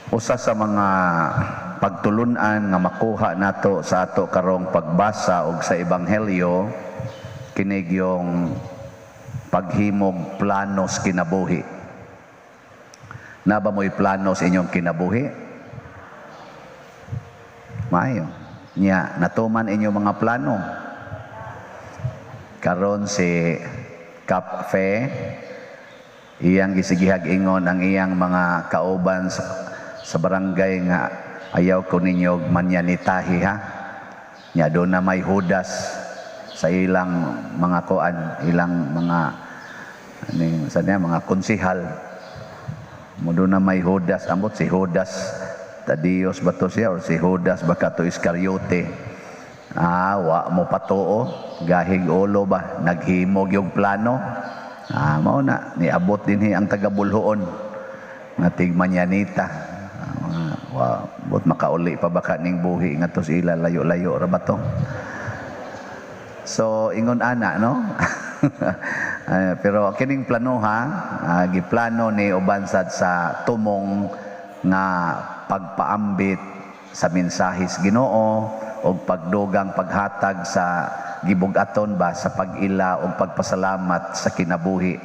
Usa sa mga pagtulunan nga makuha nato sa ato karong pagbasa og sa ebanghelyo, kini yung paghimog planos kinabuhi. Naa ba mo'y plano sa inyong kinabuhi? Maayo. Nya, natuman inyong mga plano. Karon si Cap Fe, iyang gisigihag ingon ang iyang mga kauban sa barangay nga ayaw ko ninyo manyanitahi ha. Nya doon na may Judas sa ilang mga kuan, ilang mga ano sa niya, mga konsihal. Mo doon na may Judas, ambot si Judas Tadios ba to siya or si Judas ba to Iscariote? Ah, wa mo patuo, gahig ulo ba, naghimog yung plano. Ah, mao na niabot dinhi ang taga Boljoon nga tigmanyanita. Ah, wa bot makauli pa baka ning buhi nga to sila, layo-layo ra ba to. So ingon ana, no? Pero kining plano ha, giplano ni uban sad sa tumong nga pagpaambit sa mensahis Ginoo og pagdugang paghatag sa gibug-aton ba sa pag-ila og pagpasalamat sa kinabuhi.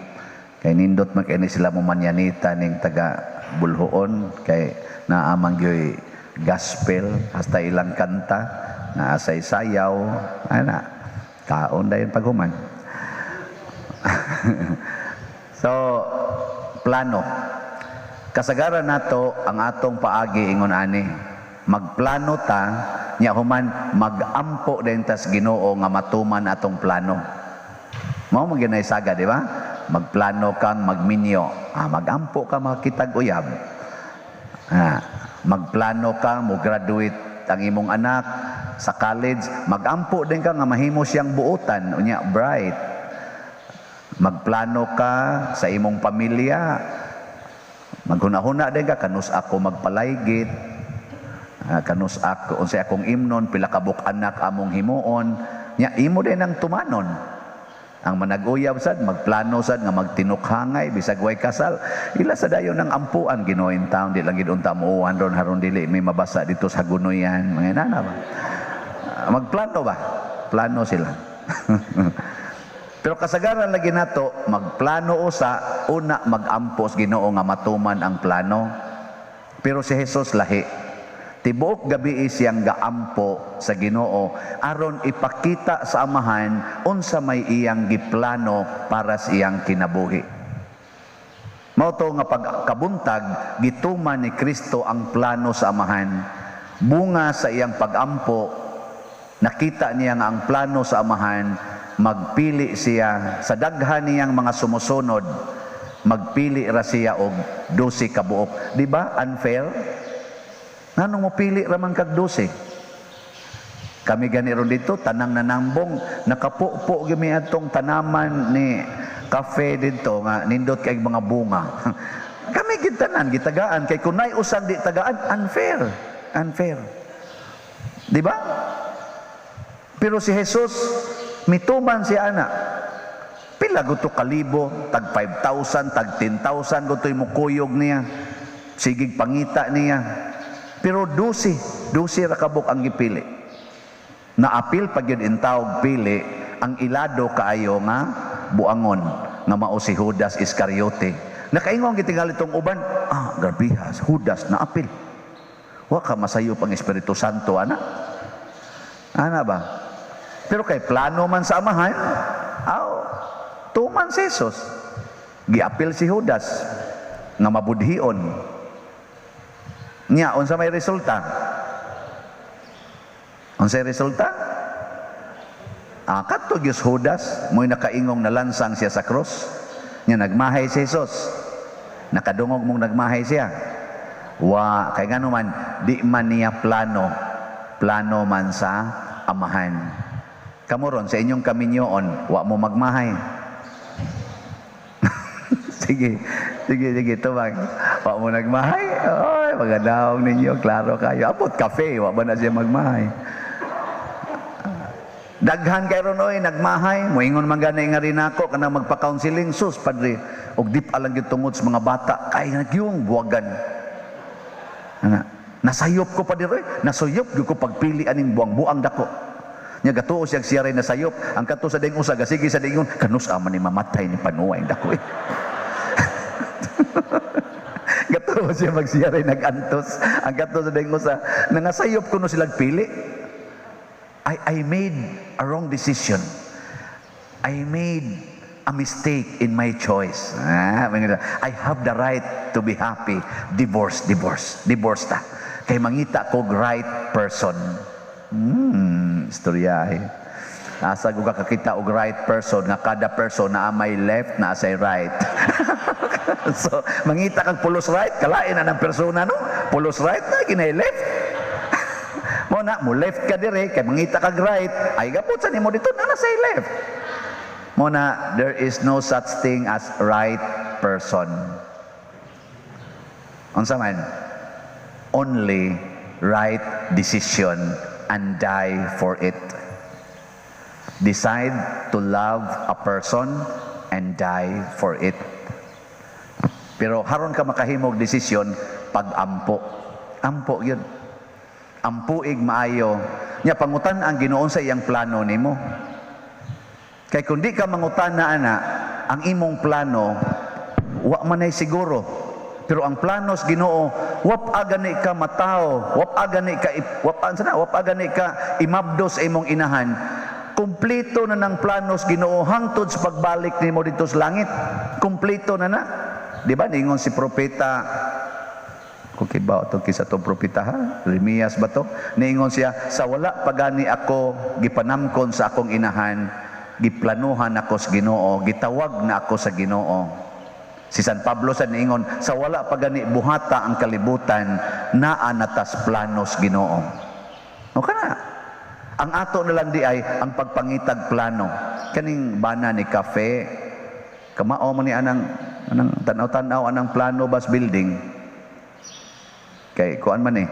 Kay nindot man kay ni sila mo manyanita ning taga Boljoon kay naa man gyoy gospel hasta ilang kanta naa say sayaw ana, kaon dayon paghuman. So plano, kasagaran nato ang atong paagi ingon ani: magplano ta, nya human magampo din tas Ginoo nga matuman atong plano. Mao man ginay saga, di ba? Magplano kang magminyo, magampo ka makitag uyab. Magplano ka mo graduate ang imong anak sa college, magampo din ka nga mahimo siyang buotan unya bright. Magplano ka sa imong pamilya, maghuna-huna din ka kanus ako magpalaygit, kanus ako, unsay akong imnon, pila ka buok anak among himuon, nya imo din ang tumanon. Ang manag-uyab sad magplano sad nga magtinukhangay bisag way kasal, ila sa dayon ang ampuan, Ginoo in town, di lang gid unta muuwan ron haron dili may mabasa dito sa gunoyan, mga nana ba. Magplano ba, plano sila. Pero kasagaran lagi nato magplano usa, una magampos Ginoo nga matuman ang plano. Pero si Jesus lahi. Tibuok gabi siyang gaampo sa Ginoo aron ipakita sa Amahan unsa may iyang giplano para sa iyang kinabuhi. Mao to nga pagkabuntag gituman ni Kristo ang plano sa Amahan. Bunga sa iyang pagampo, nakita niya nga ang plano sa Amahan, magpili siya sa daghan niyang mga sumusunod, magpili ra siya og 12 ka buok. Di ba unfair? Nganong mopili ra man kag 12? Kami gani ron dito, tanang nanambong, nakapupo gyud atong tanaman ni kafe dito nga nindot kay mga bunga. Kami gid tanan gitagaan kay kun nay usang di tagaan, unfair. Unfair. Di ba? Pero si Jesus mituman siya ana. Pila guto kalibo, tag 5,000, tag 10,000 guto'y mukuyog niya. Sigig pangita niya. Pero 12, 12 ra kabuk ang gipili. Naapil pag yun intawog pili, ang ilado kaayo nga buangon nga mao si Judas Iscariote. Nakaingon gitingali tong uban, grabihas, Judas naapil. Wa ka masayop ang Espiritu Santo ana. Ana ba? Pero kay plano man sa Amahan, aw, tuman si Jesus. Giapil si Judas nga mabudhion. Nya, unsa may resulta? Unsay resulta? Kadto gyud Judas, mo'y nakaingong nalansang siya sa krus. Nya nagmahay si Jesus. Nakadungog mong nagmahay siya. Wa, kay ngano man, di man niya plano. Plano man sa Amahan. Kamo ron, sa inyong kaminyoon, wa mo magmahay. Sige, sige, sige, tubag. Wa mo nagmahay. Oy, magandahong ninyo, klaro kayo. Abot kafe, wa ba na siya magmahay? Daghan kay ron oy nagmahay, moingon man gani nga rin ako kanang magpa-counseling, sus padre, og dip alang gyud tungod sa mga bata kay nagyung buwagan. Ana, nasayop ko pa diri, nasuyop gyud ko pagpili aning buang-buang dako. Nya gatuo siya, siya rin nasayop. Ang kato sa ding usa gasige sa dingon, kanus man ni mamatay ni panuway dako eh. Gatuo siya magsiya rin nag-antos. Ang kato sa ding usa, nangasayop kuno sila pili. I made a wrong decision. I made a mistake in my choice. Ah, I have the right to be happy. Divorce, divorce, divorce ta. Kay mangita kog right person. Istorya eh. Asa ko kakakita og right person nga kada person naa may left na say right? So, mangita kag pulos right, kalain na ng persona, no? Pulos right na ginay left. Mo na mo left ka dire kay mangita kag right, ay gapot sa nimo dito na say left. Mo na there is no such thing as right person. Unsa man? Only right decision and die for it. Decide to love a person and die for it. Pero haron ka makahimog desisyon, pag-ampo. Ampo yun. Ampuig maayo. Nya pangutan ang Ginoo sa iyang plano nimo. Kay kung di ka mangutan na ana, ang imong plano wa man ay siguro. Pero ang plano sa Ginoo, wa pa gani ka matao, wa pa sana, wa pa gani ka imabdo sa imong inahan. Kumpleto na ng plano sa Ginoo hangtod sa pagbalik nimo dito sa langit. Kumpleto na na. Di ba ningon si propeta, kung kibaw to kisa to propeta ha, Jeremias ba to? Niingon siya, "Sa wala pa gani ako gipanamkon sa akong inahan, giplanuhan ako sa Ginoo, gitawag na ako sa Ginoo." Si San Pablo sa niingon, "Sa wala pa gani buhata ang kalibutan, naa na tas planos Ginoo." O kana. Ang ato na lang di ay ang pagpangitag plano. Kaning bana ni cafe, kamao man ni anang tanaw-tanaw anang plano bas building. Kay kuan man eh.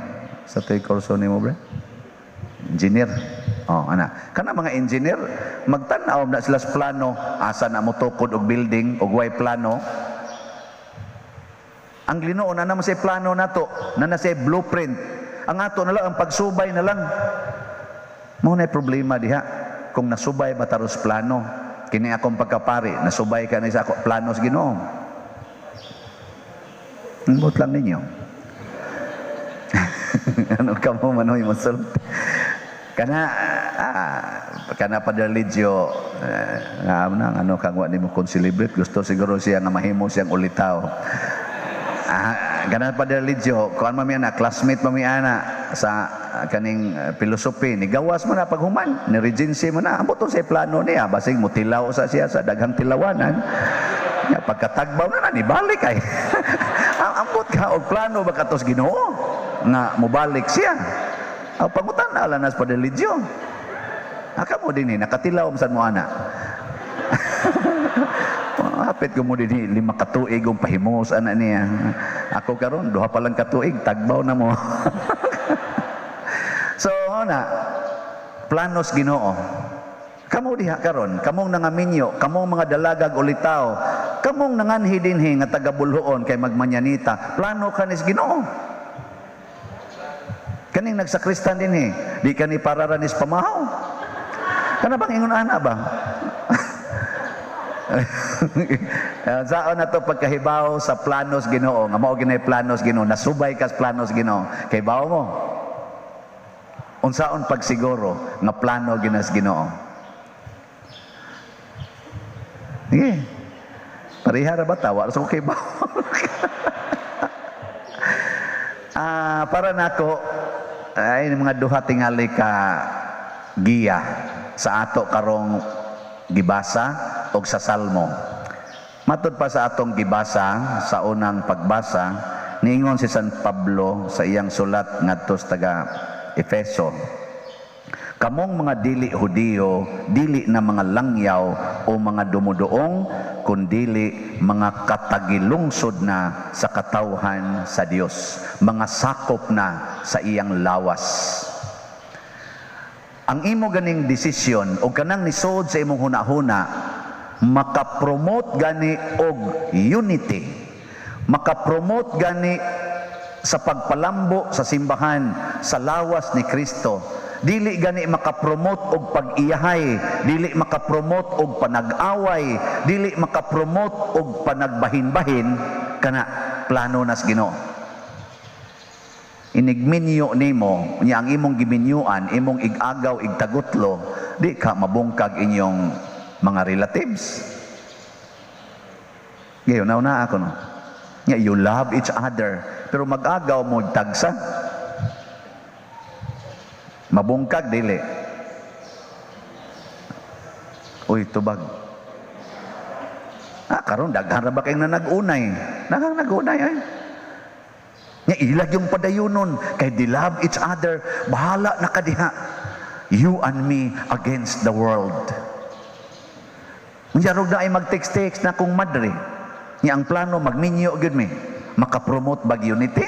Sa to'y kurso nimo, bre? Engineer. Oh, ana. Kana mga engineer magtan-aw na sila sa plano asa na mo tukod og building og way plano. Ang Ginoo na naman sa plano nato, na na sa blueprint. Ang ato na lang ang pagsubay na lang. Mao na problema diha kung nasubay ba taros plano. Kini akong pagkapari, nasubay ka na sa ako plano sa Ginoo. Ambot lang ninyo. Ano ka mo manoy masulti? Kana Padre Ligio, eh, nga na ano kang wa nimo kon-celebrate, gusto siguro siya nga mahimo siyang ulitaw. Ah, kana Padre Ligio, kuan man mi ana, classmate man mi ana sa kaning philosophy ni gawas man na paghuman ni regency man na, ambot sa plano niya, basig mutilaw sa siya sa daghang tilawanan. Ya, pagkatagbaw na na ni balik ay. Ambot ka og plano ba katos Ginoo nga mobalik siya. Ang pangutan na nas Padre Ligio. Aka mo din eh, nakatilaw man mo ana. Hapit ko mo din eh, 5 katuig ang pahimos ana niya. Ako karon 2 pa lang katuig, tagbaw na mo. So, na, planos Ginoo. Kamo diha karon, kamong nangaminyo, kamong mga dalagag ulitaw, kamong nanganhi dinhi nga taga Boljoon kay magmanyanita, plano kanis Ginoo. Kaning nagsakristan dinhi, di kani para ra nis pamahaw. Kana bang ingon ana ba? Saan na to pagkahibaw sa planos Ginoo, nga mao ginay planos Ginoo, nasubay kas planos Ginoo. Kay bawo mo. Unsaon pagsiguro nga plano ginas Ginoo? Sige. Pareha ra ba tawa sa kay bawo? Para nako ay mga duha tingali ka giya sa ato karong gibasa og sa Salmo. Matud pa sa atong gibasa sa unang pagbasa, niingon si San Pablo sa iyang sulat ngadto sa taga Efeso, "Kamong mga dili Hudiyo, dili na mga langyaw o mga dumuduong, kundili mga katagilungsod na sa katawhan sa Dios, mga sakop na sa iyang lawas." Ang imo ganing desisyon o kanang nisod sa imong hunahuna makapromote gani og unity, makapromote gani Sa pagpalambo sa simbahan sa lawas ni Kristo. Dili gani makapromote og pag-iyahay, dili makapromote og panag-away, dili makapromote og panagbahin-bahin kana plano nas Ginoo. Inigminyo nimo nya ang imong giminyuan, imong ig-agaw, igtagutlo, di ka mabungkag inyong mga relatives. Gayon na ako, no. Nya you love each other, pero mag-agaw mo tagsa. Mabungkag dili? Uy, tubag. Ah, karon daghan ra ba kayong nanag-unay? Daghang nag-unay ay. Nya ilag yung padayunon kay they love each other. Bahala na kadiha. You and me against the world. Unya na ay mag-text-text na kung madre. Nya ang plano magminyo gyud mi. Makapromote bag unity?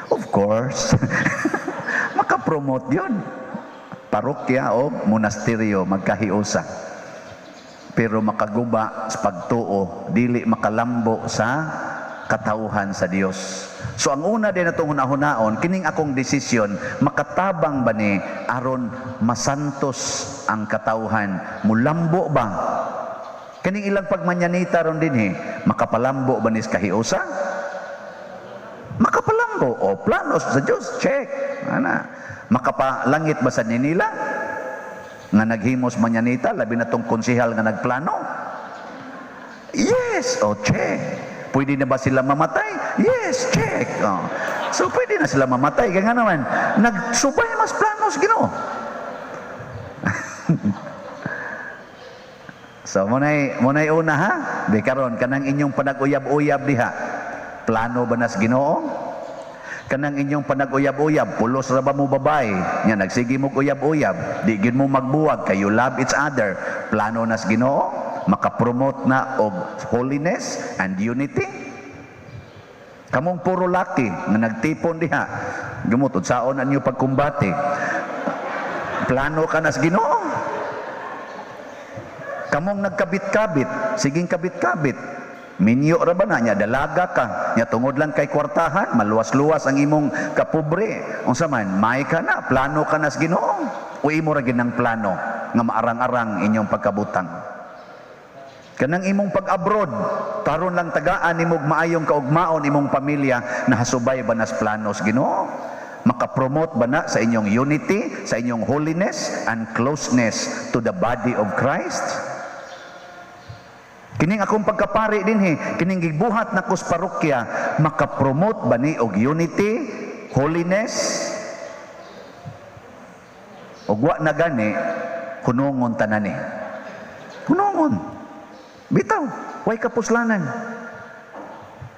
Of course. Makapromote yun. Parokya o monasteryo magkahiusa. Pero makaguba sa pagtuo, dili makalambo sa katawhan sa Dios. So ang una din natong hunahunaon, kining akong desisyon, makatabang ba ni aron masantos ang katawhan? Mulambo ba? Kining ilang pagmanyanita ron dinhi, makapalambo ba ni sa kahiusa? Makapalambo. O planos sa Dios, check. Ana. Makapalangit ba sa nila? Nga naghimos manyanita, labi na tong konsihal nga nagplano? Yes, o check. Pwede na ba sila mamatay? Yes, check. Oh. So pwede na sila mamatay. Kaya nga naman, nagsubay mas planos Ginoo. So munay una ha. Di karon kanang inyong panag-uyab-uyab diha. Plano ba nas Ginoo? Kanang inyong panag-uyab-uyab, pulos ra ba mo babay? Nya nagsige mo uyab-uyab, di gyud mo magbuwag kay you love each other. Plano nas Ginoo? Makapromote na og holiness and unity? Kamong puro laki nga nagtipon diha, gumot saon ang inyo pagkumbate. Plano ka nas Ginoo? Kamong nagkabit-kabit, siging kabit-kabit. Minyo ra ba na nya dalaga ka, nya tungod lang kay kwartahan, maluwas-luwas ang imong kapobre. Unsa man, may ka na, plano ka nas Ginoo. O imo ra gid ng plano nga maarang-arang inyong pagkabutang. Kanang imong pag-abroad, taron lang tagaan nimog maayong kaugmaon imong pamilya, nahasubay ba nas planos Ginoo? Makapromote ba na sa inyong unity, sa inyong holiness and closeness to the body of Christ? Kining akong pagkapari dinhi, kining gibuhat nako sa parokya, makapromote ba ni og unity, holiness? Og wa na gani, hunungon tanan ni. Hunungon. Bitaw, way kapuslanan.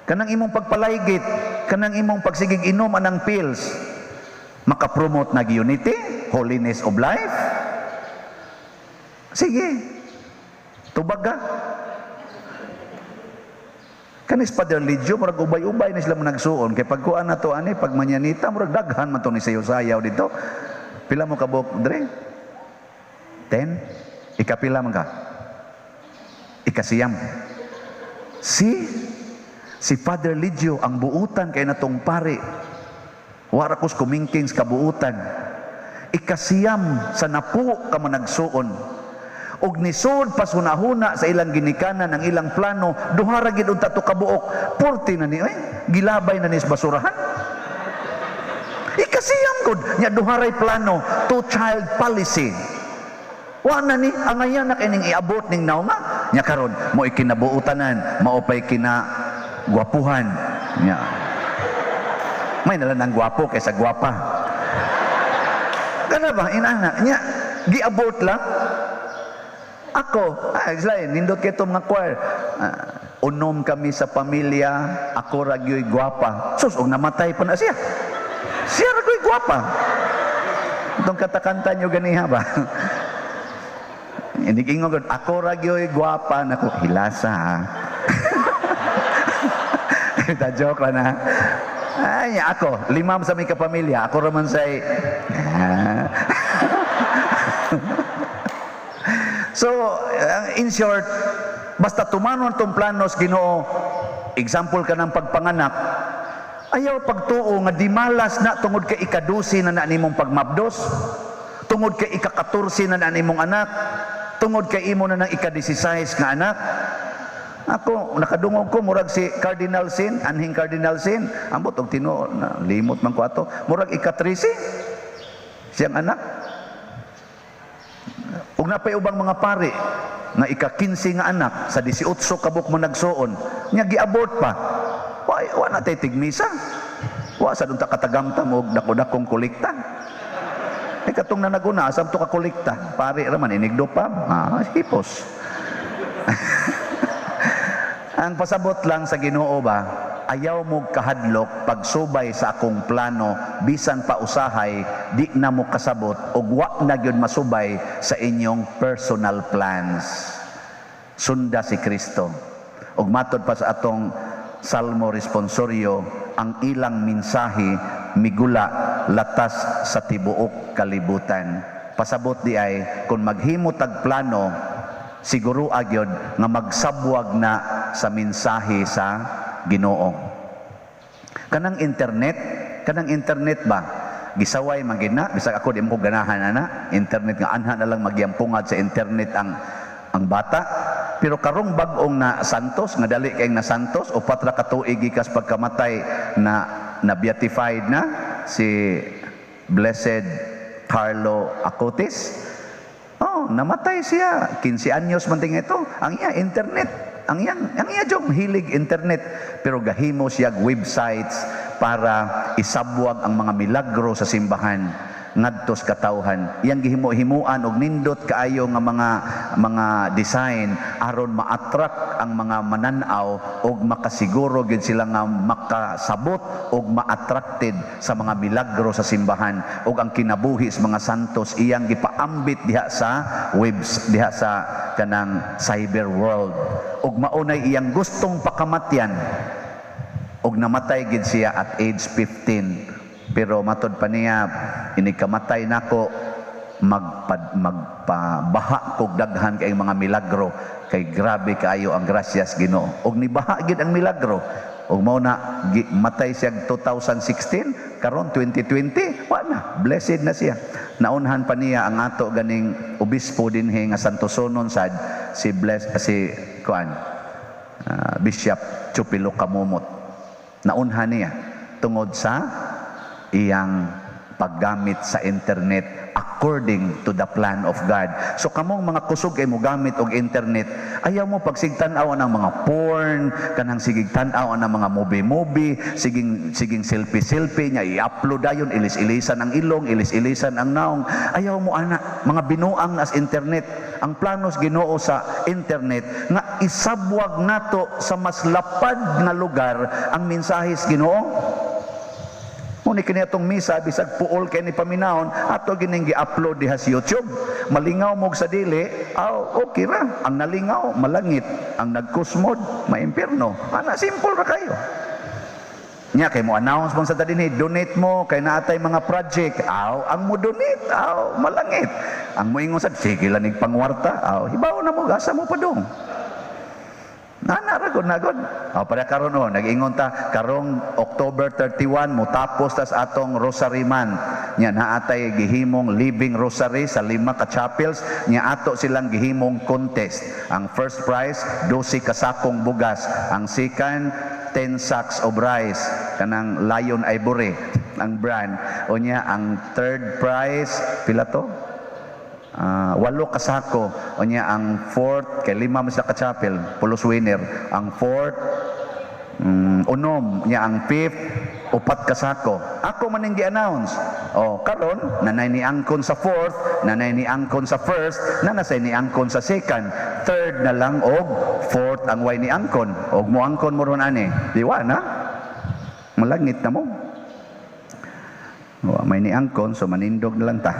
Kanang imong pagpalaygit, kanang imong pagsigig inom anang pills, makapromote nag unity, holiness of life? Sige. Tubag ka. Kanis Father Lidio, murag ubay-ubay na sila mo nagsuon. Kay pagkuan na to, ani, pag manyanita, murag daghan man to ni sayo-sayaw dito. Pila mo kabuok, Dre? 10? Ikapila man ka? Ikasiyam. Si Father Lidio, ang buutan kay natong pare. Wara kos kumingkings kabuutan. Ikasiyam sa napo ka managsuon. Og nisod pa hunahuna sa ilang ginikanan ang ilang plano, duha ra gid unta to kabuok. 40 na ni oy, gilabay na ni sa basurahan. Ikasiyam gud nya duha ray plano, two child policy. Wa na ni angayan na kining iabot ning nauma. Nya karon mo ikinabuotanan, mao pay kina gwapuhan. Nya. May nalan ang gwapo kaysa gwapa. Kana ba inana nya giabot lang. Ako, ay, sila, nindot kay itong mga choir. Ah, unom kami sa pamilya, ako ra gyoy gwapa. Sus, og namatay pa na siya. Siya ra gyoy gwapa. Itong katakanta nyo ganiha ba? Hindi ingon gud, ako ra gyoy gwapa. Nako, hilasa ha. Ta joke lang na. Ay, ako, limam sa may kapamilya, ako raman say, ah. So, in short, basta tumanon tong planos Ginoo, example ka ng pagpanganak, Ayaw pagtuo nga di malas na tungod kay ika-12 na na nimong pagmabdos, tungod kay ika-14 na na nimong anak, tungod kay imo na ng ika-16 nga anak. Ako, nakadungog ko, murag si Cardinal Sin, anhing Cardinal Sin, ambot og tinuod na, limot man ko ato, murag ika-13, siyang anak. Ug napay ubang mga pari nga ika-15 nga anak sa 18 kabuk mo nagsuon, nya gi-abort pa. Wa na tay tigmisa. Wa sa dunta katagamtam og dako-dakong kolekta. Eh katong na naguna, asam to ka kolekta? Pari ra man inigdo pa, ah, hipos. Ang pasabot lang sa Ginoo ba, ayaw mo kahadlok pagsubay sa akong plano, bisan pa usahay di na mo kasabot ug wa na gyud masubay sa inyong personal plans. Sunda si Kristo. Ug matod pa sa atong Salmo responsorio, ang ilang mensahe migula latas sa tibuok kalibutan. Pasabot di ay kung maghimo tag plano, siguro agyod nga magsabwag na sa mensahe sa Ginoo. Kanang internet ba? Gisaway man gid na, bisag ako di mo ko ganahan ana, internet nga anha na lang magyampungan sa internet ang bata. Pero karong bag-ong na Santos, nga dali kay na Santos, 4 ra ka tuig gikas pagkamatay na na beatified na si Blessed Carlo Acutis. Oh, namatay siya. 15 anyos man ting ito. Ang iya internet. Ang iya jong hilig internet. Pero gahimo siya websites para isabwag ang mga milagro sa simbahan ngadto sa katawhan. Iyang gihimo-himuan og nindot kaayo nga mga design aron ma-attract ang mga manan-aw og makasiguro gyud sila nga makasabot og ma-attracted sa mga milagro sa simbahan og ang kinabuhi sa mga santos, iyang gipaambit diha sa webs, diha sa kanang cyber world, og maunay iyang gustong pakamatyan, og namatay gid siya at age 15. Pero matod pa niya, "Inig kamatay nako, magpabaha kog daghan kay mga milagro kay grabe kaayo ang grasyas Ginoo." Og nibaha gid ang milagro, og mao na matay siya 2016, karon 2020, wa na, blessed na siya. Naunhan pa niya ang ato ganing obispo dinhi nga Santosonon sad, si bless si kuan, Bishop Chupilo Camomot. Naunhan niya tungod sa iyang paggamit sa internet according to the plan of God. So kamong mga kusog ay mo gamit og internet, ayaw mo pagsigtan-aw ang mga porn, kanang sigig tan-aw ang mga movie-movie, siging siging selfie-selfie nya i-upload dayon, ilis-ilisan ang ilong, ilis-ilisan ang naong. Ayaw mo ana, mga binuang as internet. Ang planos Ginoo sa internet nga isabwag nato sa mas lapad nga lugar ang mensahe sa Ginoo. Muni kini atong misa, bisag puol kay ni paminahon, ato gining gi-upload diha sa YouTube. Malingaw mo sa dili, aw, okay ra. Ang nalingaw, malangit. Ang nagkusmod, maimpierno. Ana, simple ra kayo. Nya kay mo announce mo sa dinhi, "Donate mo kay naatay mga project." Aw, ang mo donate, aw, malangit. Ang moingon sa sige lang nig pangwarta, aw, hibaw na mo gasa mo padung. Nana ra gud na gud. Oh, para karon, oh, nag-ingon ta karong October 31 mo tapos tas atong Rosary Month. Nya naatay gihimong living rosary sa lima ka chapels, nya ato silang gihimong contest. Ang first prize, 12 ka sakong bugas, ang second, 10 sacks of rice, kanang Lion Ivory ang brand. Unya ang third prize, pila to? 8 ka sako. Unya ang fourth, kay lima man sila ka chapel, pulos winner. Ang fourth, 6. Nya ang fifth, 4 ka sako. Ako man ning gi-announce. Oh, karon nanay ni angkon sa fourth, nanay ni angkon sa first, nanasay ni angkon sa second. Third na lang og fourth ang way ni angkon. Og mo angkon mo ron ani. Di wa na. Malangit na mo. Wa may ni angkon, so manindog na lang ta.